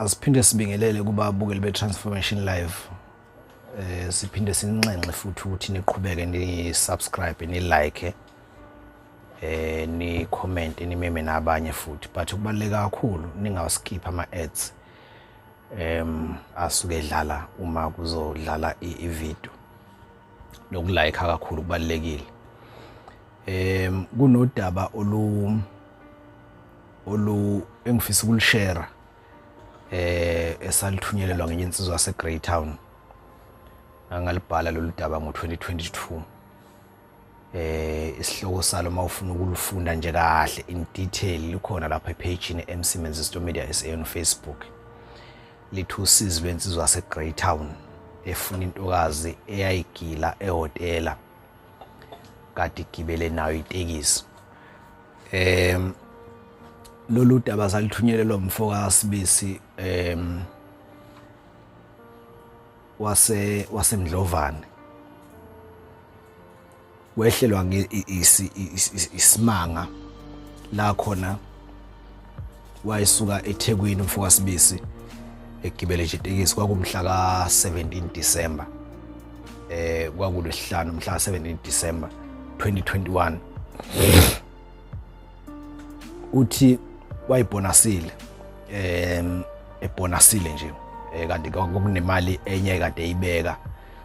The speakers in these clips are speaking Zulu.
Asiphinde sibingelele kubabukeli be-Transformation Live. Siphinde sinxenxe futhi ukuthi niqhubeke ni subscribe, ni like, ni comment, nimeme nabanye futhi, but kubaluleke kakhulu ningaskip ama ads asuke edlala uma kuzodlala i-video. Nokulike kakhulu kubalulekile. Kunodaba olu engifisa ukulishare esalithunyelelwa ngenye insizwa yase Greytown. Angalibhala lolu daba ngo-2022. Isihloko salo, mawufuna ukulufunda nje kahle in detail, likhona lapha epage MC Menzisto Media SA on Facebook. Lithi usizi lwensizwa yase Greytown efuna intokazi eyayigila ehhotela kade igibele nayo itekisi. Lolu daba salithunyelelwa umfoka Sibisi wasemdlovane. Wehlelwa isimanga la khona wayesuka eThekwini umfoka Sibisi egibele nje itekisi. Kwakumhla ka-17 December, kwakulwesihlanu, mhla ka-17 December 2021. Uthi wayibhonasile, ebhonasile nje, kanti kwakunemali enye kade eyibeka,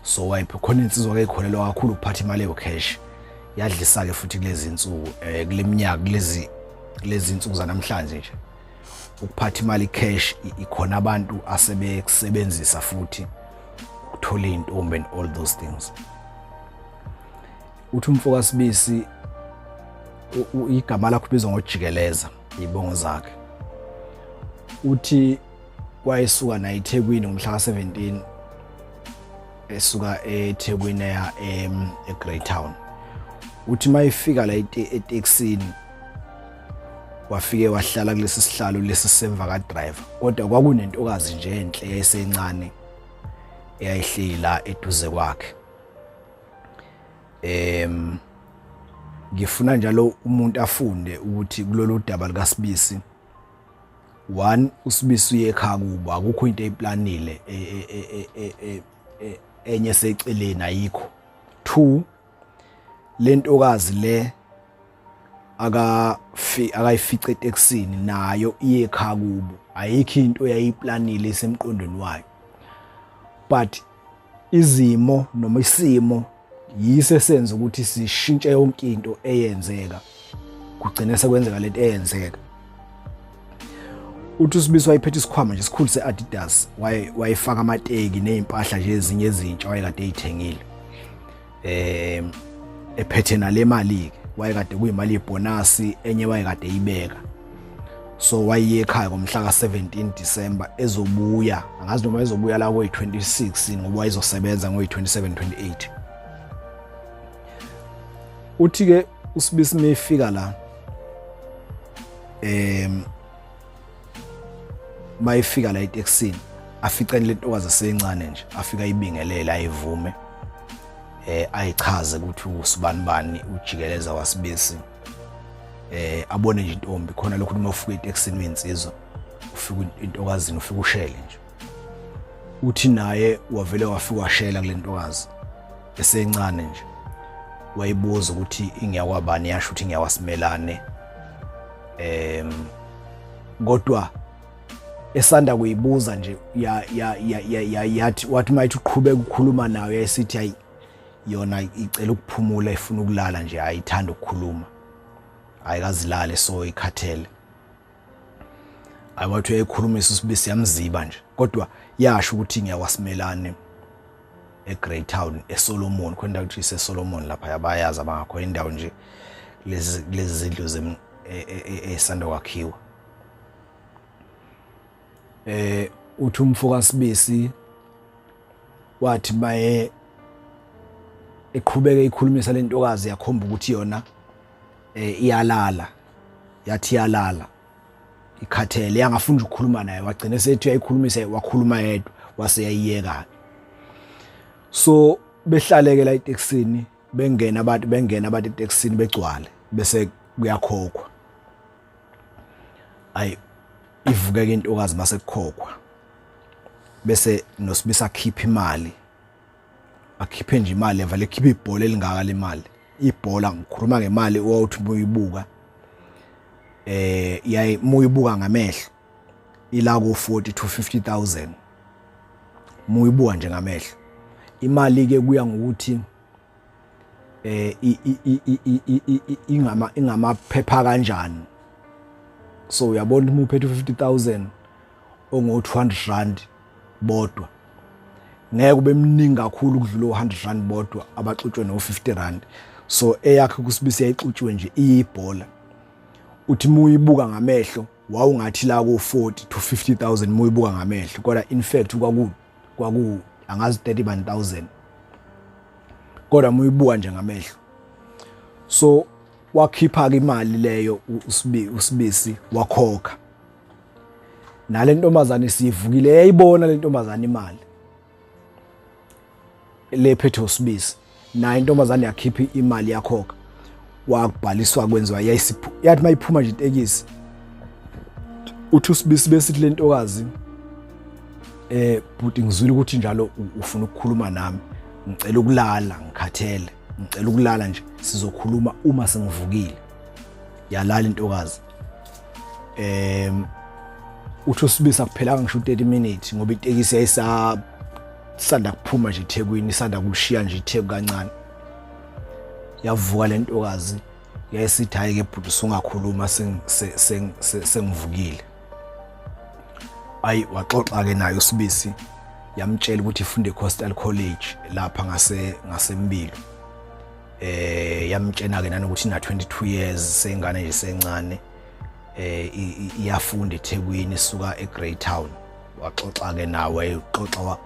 so wayiphi khona insizwa ke ikholelwa kakhulu ukuphatha imali eyo cash. Yadlisa ke futhi kulezi insuku, kule minyaka, kulezi insuku zanamhlanje nje, ukuphatha imali cash ikhona abantu asebekusebenzisa futhi ukuthola izintombi and all those things. Uthi umfoka Sibisi, igama lakho ubizwa ngojikeleza izibongo zakhe, uthi wayesuka naye eThekwini ngomhla ka-17, esuka eThekwini eya eGreytown. Uthi mayifika la etekisini, wafike wahlala kulesi sihlalo lesi semva ka driver, kodwa kwakunentokazi nje enhle yayisencane eyayihleli la eduze kwakhe. Ngifuna njalo umuntu afunde ukuthi kulolu daba likaSibisi, one, uSibisi uye ekhaya kubo, akukho into eyiplanile enye seceleni, ayikho. Two, lentokazi le akayifice etekisini nayo iye ekhaya kubo, ayikho into eyayiplanile esemqondweni wayo, but izimo noma isimo yiso esenza ukuthi sishintshe yonke into eyenzeka, kugcine sekwenzeka lento eyenzeka. Uthi uSibisi wayephethe isikhwama nje esikhulu se-Adidas, wayefaka amateki nezimpahla nje ezinye ezintsha wayekade eyithengile, ephethe nale mali ke wayekade kuyimali yebonus, enye wayekade eyibeka. So wayiye ekhaya ngomhla ka-17 December, ezobuya angazi noma ezobuya la koyi-26, ngoba wayezosebenza ngoyi-27 28. Uthi ke uSibisi mefika la, mayifika la etekisini, aficene lentokazi esencane nje, afika ibingelele, ayivume, ayichaze ukuthi usibani bani, ujikeleza waSibisi. Abone nje intombi khona lokhu, uma ufika etekisini uyinsizwa, ufika intokazini, ufika ushele nje. Uthi naye wavele wafika washela kule ntokazi esencane nje, wayibuza ukuthi ingiyakwabani, yasho ukuthi ngiyakwasimelane. Kodwa esanda kuyibuza nje, ya ya ya yathi, wathi mayithi uqhubeka ukukhuluma nayo, yayisithi hayi, yona icela ukuphumula, ifuna ukulala nje, ayithanda ukukhuluma, ayikazilale, so ikhathele. Ayi, wathi uyayikhulumisa uSibisi, yamziba nje, kodwa yasho ukuthi ngiyakwasimelane eGreytown, eSolomon, khona indawo ukuthi iseSolomon lapha, yabayazi abangakho indawo nje lezi zindlu esanda kwakhiwa. Uthi umfoka Sibisi wathi maye eqhubeka ikhulumisa lentokazi, yakhomba ukuthi yona iyalala, yathi iyalala, ikhathele, yangafuna ukukhuluma naye. Wagcina sethi uyayikhulumisa, wakhuluma yedwa, wase yayiyeka. So behlaleke la etekisini, bengena abantu, bengena abantu etekisini, begcwale, bese kuyakhokhwa. Ayi, ivukeke intokazi mase kukhokhwa. Bese noSibisi akhipha imali, akhiphe nje imali, evale ekhiphe ibhola elingaka lemali. Ibhola, ngikhuluma ngemali owawuthi ubuyibuka yayi muyibuka ngamehlo ila ku 40 to 50,000, muyibuka nje ngamehlo. Imali ke kuya ngokuthi ingama ingamaphepha kanjani. So uyabona uma uphethe 50,000 ongo 200 rand bodwa, ngeke ube mningi kakhulu ukudlula u100 rand bodwa abaxutshwe no50 rand. So eyakhe kuSibisi yayixutshiwe nje iyibhola, uthi muyibuka ngamehlo wawungathi la ku 40 to 50,000 muyibuka ngamehlo, kodwa in fact kwaku angazi 31000, kodwa muyibuka nje ngamehlo. So wakhipha ke imali leyo uSibisi, wakhokha. Nale ntombazane sivukile, yayibona le ntombazane imali le phethe uSibisi, naye intombazane yakhipha imali yakhokha, wakubhaliswa kwenziwa. Yayisiphu yathi mayiphuma nje itekisi, uthi uSibisi besithi le ntokazi, "Bhuti, ngizwile ukuthi njalo ufuna ukukhuluma nami, ngicela ukulala, ngikhathele, ngicela ukulala nje, sizokhuluma uma sengivukile." Yalala intokazi. Uthi uSibisi akuphelanga ngisho 30 minutes, ngoba itekisi yayisa sanda kuphuma nje eThekwini, isanda kulishiya nje iTheku kancane, yavuka le ntokazi, yayisithi, "Hayi ke bhuti, usungakhuluma, sengivukile." Ayi, waxoxa ke naye uSibisi, yamtshela ukuthi ifunde Coastal College lapha ngaseMbilo. Yamtshena ke nanokuthi ina 22 years, sengane nje sencane, iyafunda eThekwini, isuka eGreytown. Waxoxa ke nawe, uxoxa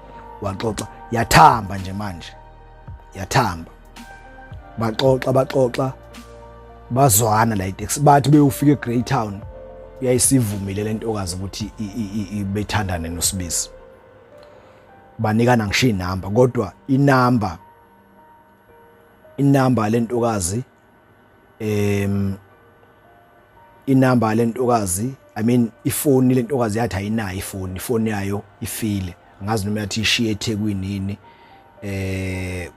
waxoxa, yathamba nje manje, yathamba. Baxoxa, baxoxa, bazwana la itaxi. Bathi beyofika eGreytown yayisivumile lentokazi ukuthi bethandane noSibisi, banikana ngisho inamba, kodwa inamba lentokazi, inamba lentokazi, I mean ifoni lentokazi, yathi ayinayo ifoni, ifoni yayo ifile, angazi noma yathi ishiye eThekwini yini,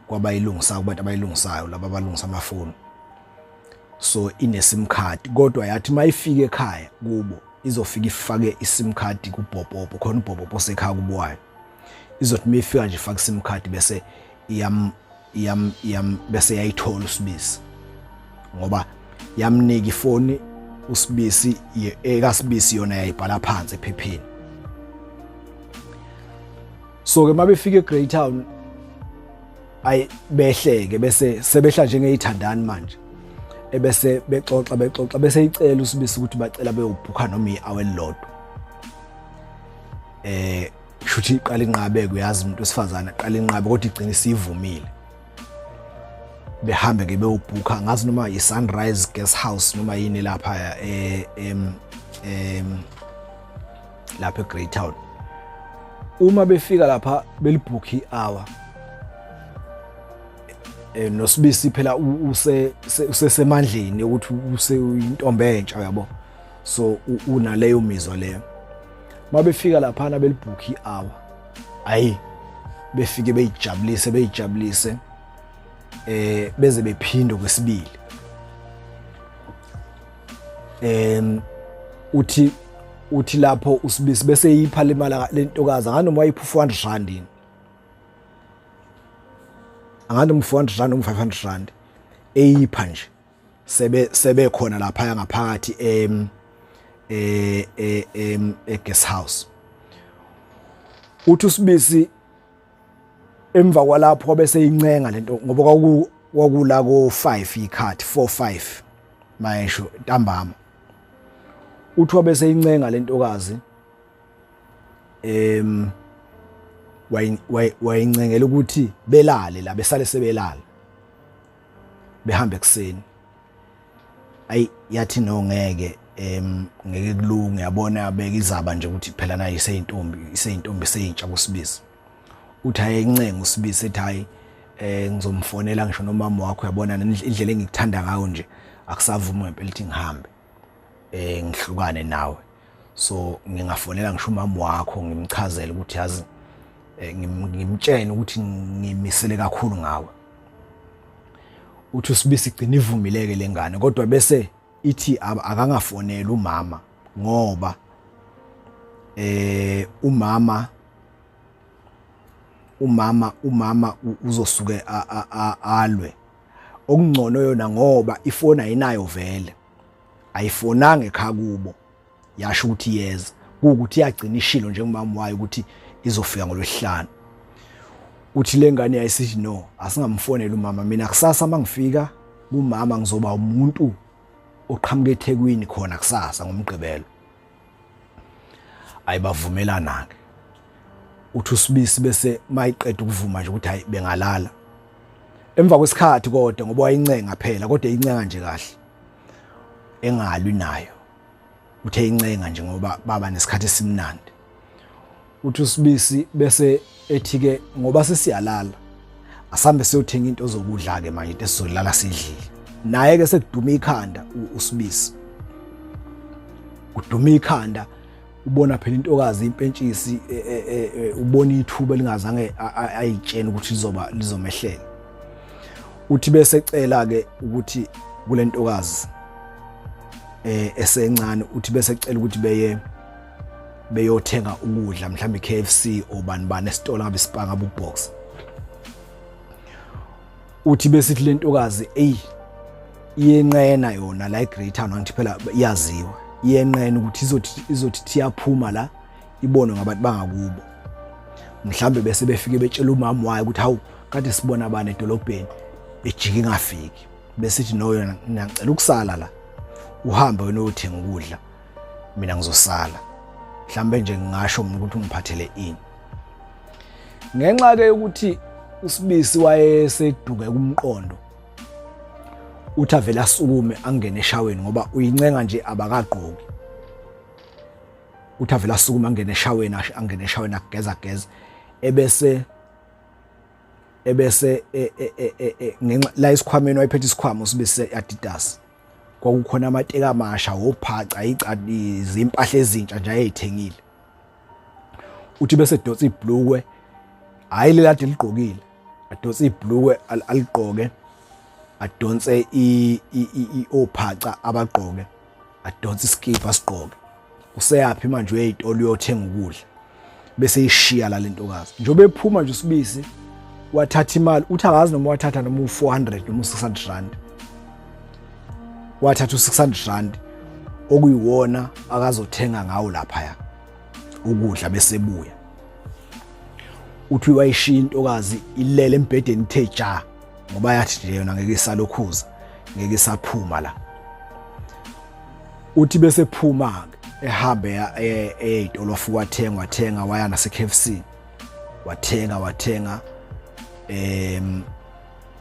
kwabayilungisa, kubantu abayilungisayo laba abalungisa amafoni. So ine SIM card, kodwa yathi mayifika ekhaya kubo izofika ifake iSIM card kubhobhobho, khona ubhobhobho osekhaya kubo wayo. Izothi mayifika nje ifake iSIM card, bese iyam iyam iyam bese yayithola uSibisi, ngoba yamnika ifoni uSibisi, ekaSibisi yona yayibhala phansi ephepheni. So ke mabefika eGreytown, ayi, behleke, bese sebehla njengezithandani manje, ebese bexoxa, bexoxa, bese icela uSibisi ukuthi bacela beyobhukha noma i-hour elilodwa. Shuthi iqala inqabe, uyazi umuntu wesifazane, aqala inqabe, kodwa igcina isivumile. Behambe ke beyobhukha, ngazi noma i-Sunrise Guest House noma yini lapha em em lapha eGreytown. Uma befika lapha belibhukha i-hour, noSibisi phela use usesemandleni ukuthi use intombi entsha, yabo, so unaleyo mizwa leyo. Mabefika laphana belibhukha i-hour, ayi, befike beyijabulise, beyijabulise, beze bephinde kwesibili. Uthi lapho uSibisi bese yipha le mali lentokazi, anganoma wayipha 400 rand yini, anganoma 400 rand noma 500 rand, eyipha nje sebe khona lapha ngaphakathi em eh em e guest house. Uthi uSibisi emva kwalapho bese incenga lento, ngoba kwakula ko 5 ikhathi, 4 5 mayesho ntambama. Uthi wabese incenga lentokazi, wayincengela ukuthi belale la, besale sebelala, behambe ekseni. Ayi, yathi no, ngeke, ngeke kulunge, yabona, beka izaba nje ukuthi phela naye iseyintombi, iseyintombi, seyintsha kuSibisi. Uthi ayencenga uSibisi, ethi, "Hayi, ngizomfonela ngisho nomama wakho, uyabona indlela engikuthanda ngayo nje, akusavumi ngempela ukuthi ngihambe ngihlukane nawe, so ngingafonela ngisho umama wakho ngimchazele ukuthi yazi Ngimtshene ukuthi ngimisele kakhulu ngawe. Uthi uSibisi igcina ivumileke lengane, kodwa bese ithi akangafoneli umama ngoba umama uzosuke alwe. Okungcono yona ngoba ifoni ayinayo vele, ayifonanga ekhaya kubo, yasho ukuthi iyeza, kuwukuthi iyagcina ishilo njengomama wayo ukuthi izofika ngolwesihlanu. Uthi le ngane yayisithi no, asingamfoneli umama, mina kusasa mangifika kumama ngizoba umuntu oqhamuka eThekwini khona kusasa ngoMgqibelo. Ayibavumelana ke. Uthi uSibisi bese mayiqeda ukuvuma nje ukuthi hayi bengalala. Emva kwesikhathi kodwa ngoba wayincenga phela, kodwa incenga nje kahle engalwi nayo, uthe incenga nje ngoba baba nesikhathi esimnandi. Uthi uSibisi bese ethi ke ngoba sesiyalala asambe siyothenga into zokudla ke manje, into esizolala sidlile. Naye ke sekuduma ikhanda uSibisi, kuduma ikhanda, ubona phela intokazi impentshisi, ubona ithuba elingazange ayitshene ukuthi lizoba lizomehlela. Uthi bese cela ke ukuthi kule ntokazi esencane, uthi bese cela ukuthi beye beyothenga ukudla mhlawumbe KFC obani bani esitolo ngabe sipanga box. Uthi besithi lentokazi ey iyenqena yona la eGreat Town, angithi phela iyaziwa, iyenqena ukuthi izothi iyaphuma la ibonwe ngabantu bangakubo, mhlambe bese befike betshela umama wayo ukuthi hawu kade sibona abane edolobheni ejike ingafiki. Besithi no yona ngicela ukusala la, uhambe wena uyothenga ukudla, mina ngizosala, mhlambe nje ngingasho mina ukuthi ungiphathele ini. Ngenxa ke ukuthi uSibisi wayeseduke kumqondo, uthi avele asukume angene eshaweni ngoba uyincenga nje abakagqoki. Uthi avele asukume angene eshaweni, angene eshaweni ageza geza, ebese ebese ngenxa la isikhwameni wayephethe isikhwama uSibisi Adidas, kwakukhona amateki amasha ophaca icadizi impahla ezintsha nje ayeyithengile. Uthi bese edonsa ibhlukwe, hayi lelade ligqokile, adonse ibhlukwe aligqoke, adonse ophaca abagqoke, adonse iskipa asigqoke. Useyaphi manje? Uyayitolo uyothenga ukudla. Bese ishiya la lentokazi. Njengoba ephuma nje uSibisi wathatha imali, uthi akazi noma wathatha noma u400 noma u600 rand, wathatha u600 rand okuyiwona akazothenga ngawo lapha ukudla bese buya. Uthi wayishiya intokazi ilele embhedeni ithe ja, ngoba yathi nje yona ngeke isalokhuza, ngeke isaphuma la. Uthi bese phuma ke ehambe eyitolo, wafika wathenga wathenga, waya nase KFC wathenga wathenga,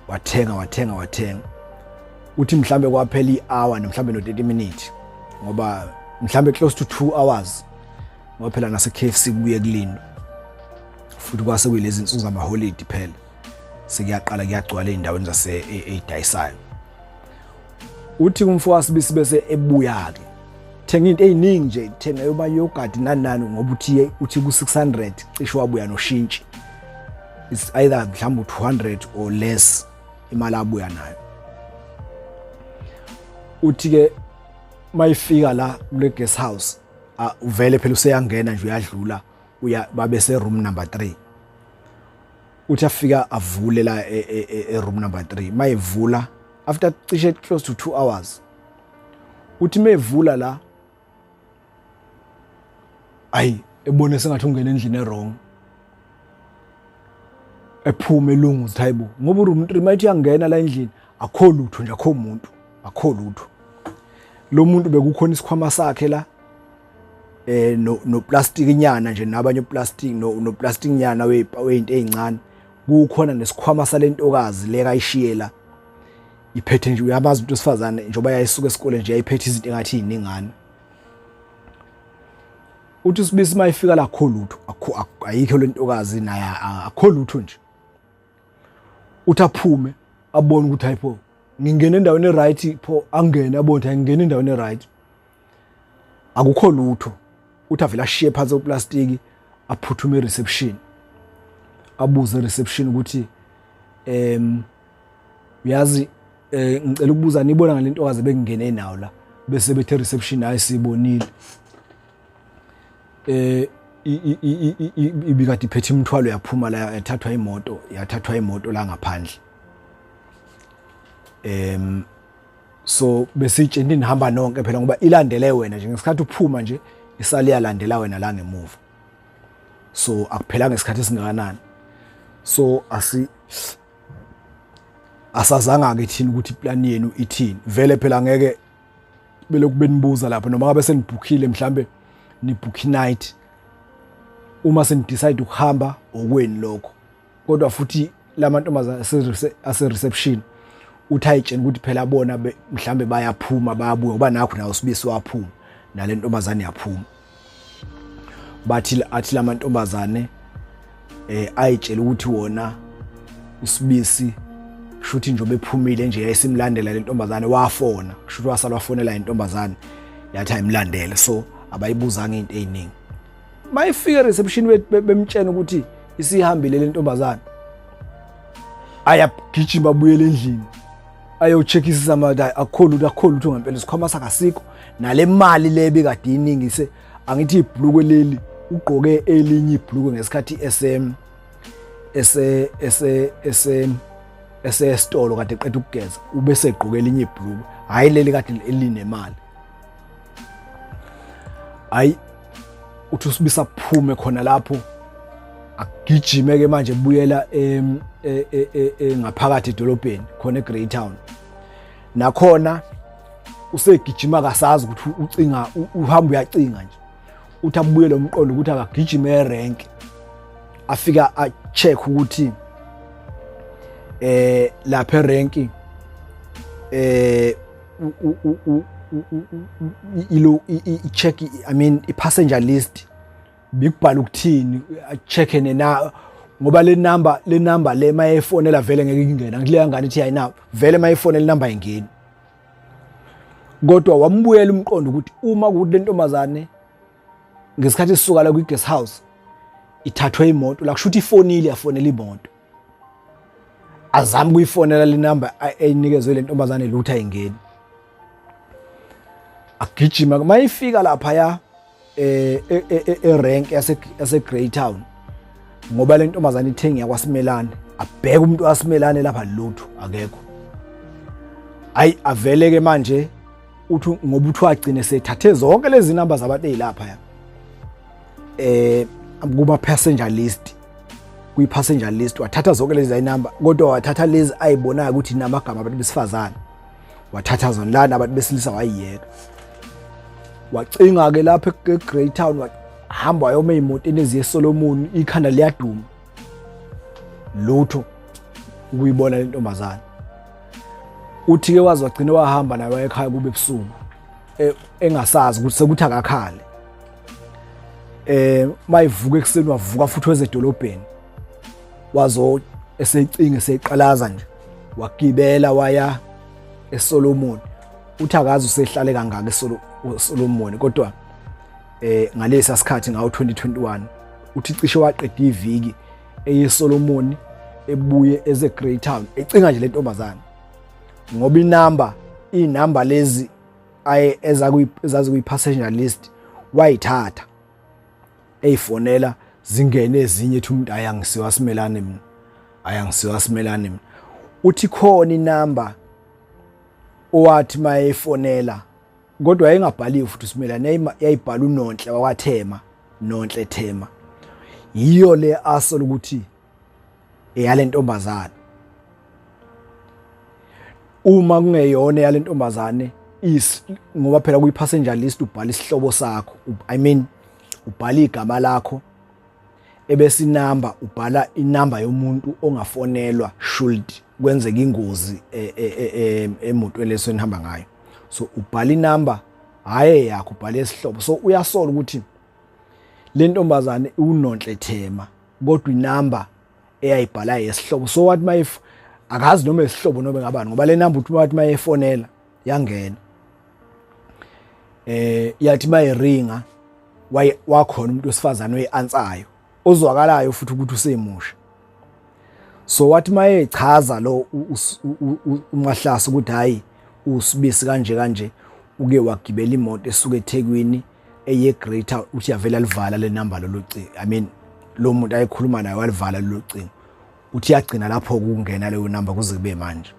wathenga wathenga wathenga. Uthi mhlambe kwaphela ihour mhlambe no 30 minutes, ngoba mhlambe close to 2 hours, ngoba phela nase KFC kubuye kulindwa futhi, kwase kuyilezi insuku zamaholidi phela, sekuyaqala kuyagcwala ey'ndaweni zase ey'dayisayo. Uthi umfowethu Sibisi bese ebuya ke thenga into eziningi nje, thenga yoba yogurt nani nani, ngoba uthi ku 600 cishe wabuya noshintshi, it's either mhlawumbe 200 or less imali abuya nayo. Uthi ke mayifika la kule guest house, uvele phela useyangena nje uyadlula, uya babe se room number 3. Uthi afika avule la e room number 3, mayivula after cishe close to 2 hours, uthi mevula la, ayi ebone sengathi ungena endlini ewrong, ephume elungu uthi hayibo, ngoba uroom 3 mayithi uyangena la endlini akho lutho nje, akho umuntu, akho lutho. Lo muntu bekukhona isikhwama sakhe la, no no plastic nyana nje, nabanye plastic, no plastic nyana wezinto ezincane, kukhona nesikhwama salentokazi leka ayishiyela iphethe nje. Uyabazi umuntu wesifazane njengoba yayisuka esikoleni nje yayiphethe izinto engathi yiningana. Uthi uSibisi mayifika la akho lutho, akho, ayikho lentokazi naye, akho lutho nje. Uthi aphume abone ukuthi hayibo, ngingena endaweni eright pho, angene abone ukuthi ngingena endaweni eright, akukho lutho. Uthi avele ashiye phansi uplastiki, aphuthume ereception. Abuze reception ukuthi uyazi ngicela ukubuza nibona ngale ntokazi bekungene nawo la, bese bethe reception hayi sibonile ibikade iphethe imithwalo yaphuma la, yathathwa imoto, yathathwa imoto la ngaphandle. So besitsheni nihamba nonke phela ngoba ilandele wena nje ngesikhathi uphuma nje, isale yalandela wena la ngemuva, so akuphelanga isikhathi esingakanani, so asi asazanga ke thina ukuthi iplan yenu ithini vele. Phela ngeke belokhu benibuza lapho noma ngabe senibhukhile, mhlambe nibhukhe night, uma senidecide ukuhamba okwenu lokho. Kodwa futhi lamantombazane ase reception uthi ayitshena ukuthi phela bona mhlambe bayaphuma bayabuya, ngoba nakho nawo Sibisi waphuma nale ntombazane yaphuma. Bathi athi lamantombazane ayitshela ukuthi wona uSibisi kushuthi nje bephumile nje yayisimlandela le ntombazane, wafona, kushuthi wasala wafonela intombazane yathi ayimlandele, so abayibuzanga into eziningi. Mayifika reception bemtshena ukuthi isihambile le ntombazane, ayagijima abuyele endlini ayocheckisisa manje, akukho lutho, akukho lutho ngempela, isikhwama sakasikho nale mali le ebikade iningi se angithi ibhulukwe leli ugqoke elinye ibhulukwe ngesikhathi SM ese ese ese esesitolo kade eqeda ukugeza, ubese egqoke elinye ibhulukwe, hayi leli kade elinemali. Hayi, uthi uSibisa phume khona lapho agijime ke manje buyela ngaphakathi edolobheni khona eGreytown. Nakhona usegijima kasazi ukuthi ucinga, uhamba uyacinga nje. Uthi abuyele umqondo ukuthi akagijime erank, afika a check ukuthi lapha erank ilo i-check, I mean i-passenger list bikubhala ukuthini, check nena ngoba le number le mayefonela vele ngeke ingena kuleya ngane ithi ayina vele, mayefonela inumber ayingeni. Kodwa wambuyela umqondo ukuthi uma kuthi le ntombazane ngesikhathi sisuka la kwi-guest house ithathwe imoto la, kusho ukuthi ifonile, yafonela imoto. Azama ukuyifonela le number eyinikezwe le ntombazane, lutho, ayingeni. Agijima mayifika lapha ya erank yase Greytown, ngoba le ntombazane ithengi yakwaSimelane, abheke umuntu waSimelane lapha, lutho, akekho. Ayi, avele ke manje uthi ngoba uthi wagcine sethathe zonke lezi number zabantu ezilapha ya kuma passenger list, kwi passenger list wathatha zonke lezi number, kodwa wathatha lezi ayibonayo ukuthi namagama abantu besifazane, wathatha zona lana, abantu besilisa wayiyeka. Wacinga ke lapha eGreytown, wahamba wayoma ezimotweni eziye Solomon, ikhanda liyaduma, lutho ukuyibona le ntombazane. Uthi ke waze wagcina wahamba naye wayekhaya kube ebusuku, engasazi ukuthi sekuthi akakhale. Mayivuka ekuseni wavuka futhi wezedolobheni, wazo esecinga eseqalaza nje, wagibela waya eSolomon. Uthi akazi usehlale kangaka eSolomon, kodwa ngalesa sikhathi ngawo 2021 uthi cishe waqeda iviki eyeSolomon ebuye eze Greytown ecinga nje lentombazana, ngoba inamba inamba lezi aye eza kuyi passenger list wayithatha, eyifonela zingene ezinye, ethi umuntu ayangisiwa Simelane mina, ayangisiwa Simelane mina. Uthi khona inamba owathi mayefonela, kodwa yayingabhaliwe futhi uSimelane, yayibhala uNonhle wakwaThema, Nonhle Thema, yiyo le asola ukuthi eyale ntombazane. Uma kungeyona yale ntombazane is ngoba phela kuyi passenger list ubhala isihlobo sakho, I mean ubhala igama lakho, ebese inamba ubhala inamba yomuntu ongafonelwa should kwenzeka ingozi emotweni leso enihamba ngayo. So ubhala inamba hayi yakho, ubhala isihlobo. So uyasola ukuthi le ntombazane uNonhle Thema, kodwa inamba eyayibhala yesihlobo. So wathi mayif akazi noma isihlobo noma ngabani, ngoba le number uthi wathi mayefonela yangena, yathi mayiringa wakhona umuntu wesifazane oyi-ansayo ozwakalayo futhi ukuthi usemusha. So wathi mayechaza lo uMahlase ukuthi hayi, uSibisi kanje kanje uke wagibela imoto esuka eThekwini eye Greater, uthi yavela livala le number lolu cingo. I mean, lo muntu ayekhuluma naye walivala lolu cingo. Uthi yagcina lapho ukungena leyo number kuze kube manje.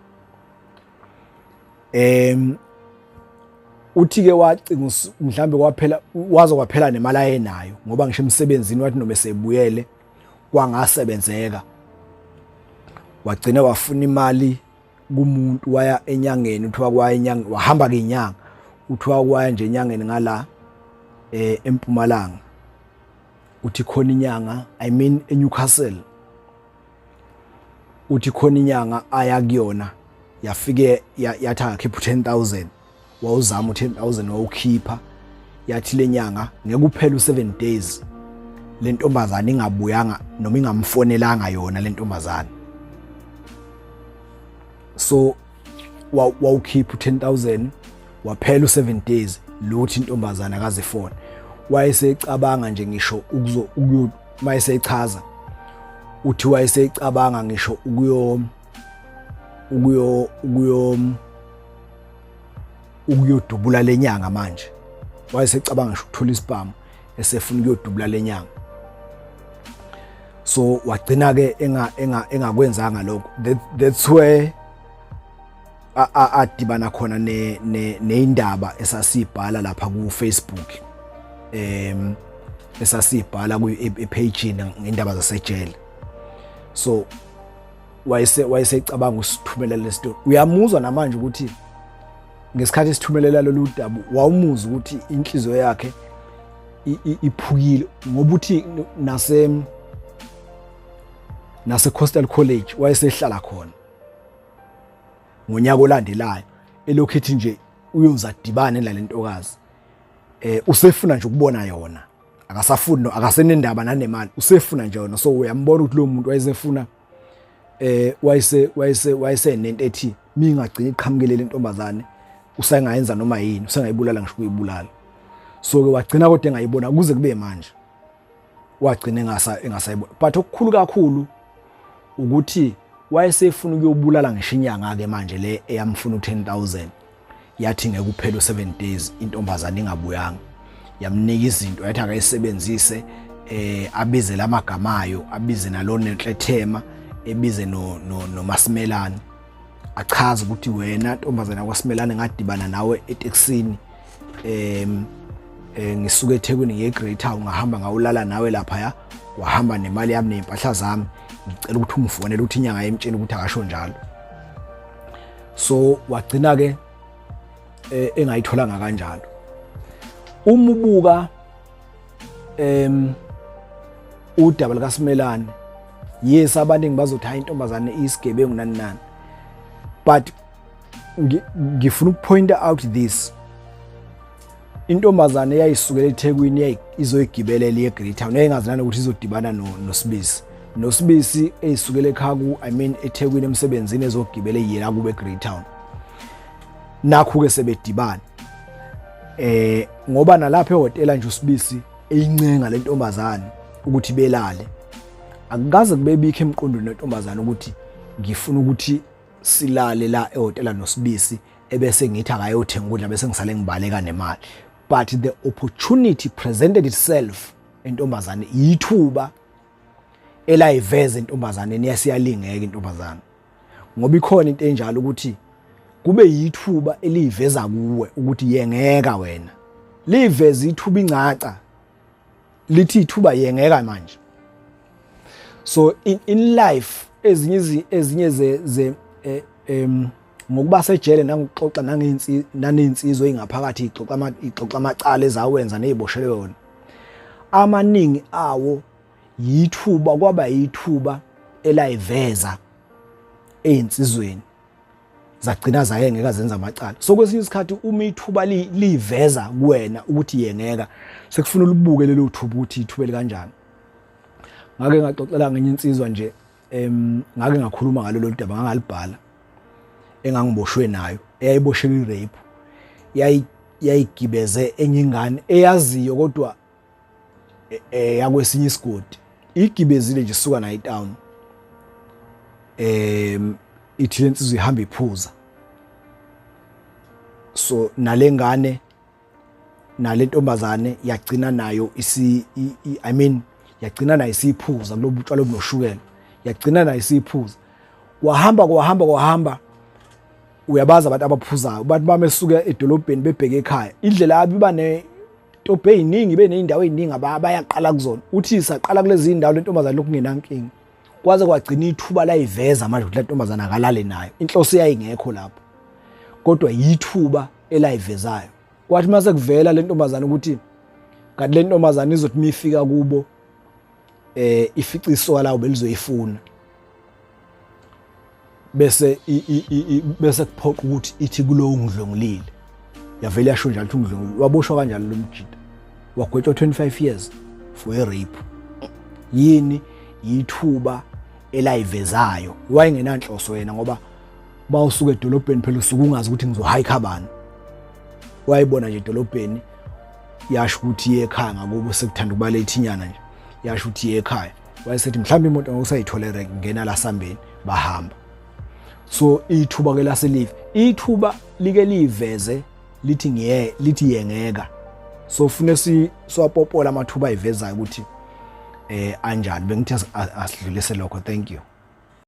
Uthi ke wacinga mhlambe kwaphela, waze kwaphela nemali ayenayo, ngoba ngisho emsebenzini wathi noma esebuyele kwangasebenzeka, wagcina wafuna imali kumuntu, waya enyangeni. Uthiwa kwaya enyanga, wahamba ke inyanga, uthiwa kwaya nje enyangeni ngala eMpumalanga. Uthi khona inyanga, I mean eNewcastle, uthi khona inyanga aya kuyona, yafike yathi akakhipha u10000. Wawuzama u10000, wawukhipha. Yathi lenyanga ngeke uphele u7 days le ntombazane ingabuyanga noma ingamfonelanga yona le ntombazane. So wawukhipha u10000, waphela u7 days, lutho, intombazana akazifone. Wayesecabanga nje ngisho ukuzo ukuyo, mayesechaza uthi wayesecabanga ngisho ukuyodubula lenyanga. Manje wayesecabanga ngisho ukuthola isibhamu, esefuna ukuyodubula lenyanga. So wagcina ke engakwenzanga lokho. That's where adibana khona ne neindaba esasibhala lapha ku Facebook, esasibhala ku epage ngendaba zasejele. So wayesecabanga usithumela lesitori. Uyamuzwa namanje ukuthi ngesikhathi sithumelela lolu daba, wawumuza ukuthi inhliziyo yakhe iphukile, ngoba uthi nase Coastal College wayesehlala khona ngonyaka olandelayo, elokhu ethi nje uyoza adibane nalentokazi. Usefuna nje ukubona yona, akasafuni no akasenendaba nanemali, usefuna nje yona. So uyambona ukuthi lo muntu wayesefuna wayese wayese wayesenento ethi mingagcina iqhamukele lentombazane, usengayenza noma yini, usengayibulala ngisho kuyibulala. So ke wagcina kodwa engayibona kuze kube manje, wagcina engasayibona. But okukhulu kakhulu ukuthi wayesefuna ukuyobulala ngisho inyanga ke manje le eyamfuna u10000, yathi ngeke kuphela u7 days intombazane ingabuyanga. Yamnika izinto, yathi akayisebenzise, abize lamagama ayo, abize nalona enhlethema, ebize no noMasimelane, achaze ukuthi wena ntombazana kwaSimelane, ngadibana nawe etekisini, ngisuke eThekwini ngiye eGreat Town, ngahamba ngawulala nawe lapha, wahamba nemali yami nezimpahla zami, ngicela ukuthi ungifonele. Ukuthi inyanga yemtshela ukuthi akasho njalo. So wagcina ke engayitholanga kanjalo. Uma ubuka udaba likaSimelane, yes, abaningi bazothi hayi, intombazane isigebengu, nani nani, but ngifuna ukupoint out this: intombazane eyayisukela eThekwini izoyigibelela iye Town, yayingazi nanokuthi izodibana noSibisi, noSibisi eyisukela ekhaya ku, I mean, eThekwini emsebenzini, ezogibela yena kube Greytown. Nakho ke sebedibana, ngoba nalapha ehotela nje uSibisi eyincenga lentombazane ukuthi belale, akukaze kube bikho emqondweni wentombazane ukuthi ngifuna ukuthi silale la ehotela noSibisi, ebese ngithi akayothenga ukudla, bese ngisale ngibaleka nemali. But the opportunity presented itself entombazane, yithuba elayiveza entombazane, yasiyalingeka intombazane, ngoba ikhona into enjalo ukuthi kube yithuba eliveza kuwe ukuthi yengeka wena. Liveza ithuba ingcaca, lithi ithuba yengeka manje. So in life ezinye ze ngokuba sejele nangokuxoxa naney'nsizwa ey'ngaphakathi, ixoxa amacala ezawenza ney'boshelwe yona, amaningi awo yithuba, kwaba yithuba elayiveza ey'nsizweni, zagcina zayengeka, zenza amacala. So kwesinye isikhathi uma ithuba liveza kuwena ukuthi yengeka, sekufuna ulibuke lelo thuba ukuthi ithuba elikanjani. Ngake ngaxoxela ngenye insizwa nje, ngake ngakhuluma ngalolu daba, ngangalibhala, engangiboshwe nayo, eyayiboshelwe irape. Yayigibeze enye ingane eyaziyo kodwa yakwesinye isigodi, igibezile nje, suka nayo etown. Ithi lensizwa ihamba iphuza, so nalengane nalentombazane yagcina nayo isi, I mean, yagcina nayo isiphuza kulobu tshwala obunoshukela, yagcina nayo isiphuza. Kwahamba, kwahamba, kwahamba. Uyabazi abantu abaphuzayo, abantu bamesuka edolobheni bebheke ekhaya, indlela yabo iba ne tobhe eziningi, ibe nezindawo eziningi abayaqala kuzona. Uthi saqala kulezi zindawo lentombazane lokungenankinga, kwaze kwagcina ithuba layiveza manje ukuthi lentombazane akalale nayo. Inhloso yayingekho lapho, kodwa yithuba elayivezayo. Kwathi mase kuvela lentombazane ukuthi kanti lentombazane izothi mifika kubo ifica isoka lawo belizoyifuna, bese bese kuphoqa ukuthi ithi kulowo ngidlwengulile. Yavele yasho njalo ukuthi ungidlwengulile. Waboshwa kanjalo lo mjida, wagwetshwa 25 years for a rape. Yini? Yithuba elayivezayo. Wayengenanhloso yena, ngoba bawusuka edolobheni phela usuke ungazi ukuthi ngizohike bani. Wayibona nje edolobheni, yasho ukuthi iye ekhaya ngakubo, sekuthanda ukuba late inyana nje, yasho ukuthi iye ekhaya. Wayesethi mhlawumbe imoto ngokusayitholere ngena la sambeni, bahamba. So ithuba ke laselive, ithuba like liveze lithi ngiye, lithi yengeka. So fune si siwapopola amathuba ayivezayo ukuthi anjani. Bengithi asidlulise lokho. Thank you.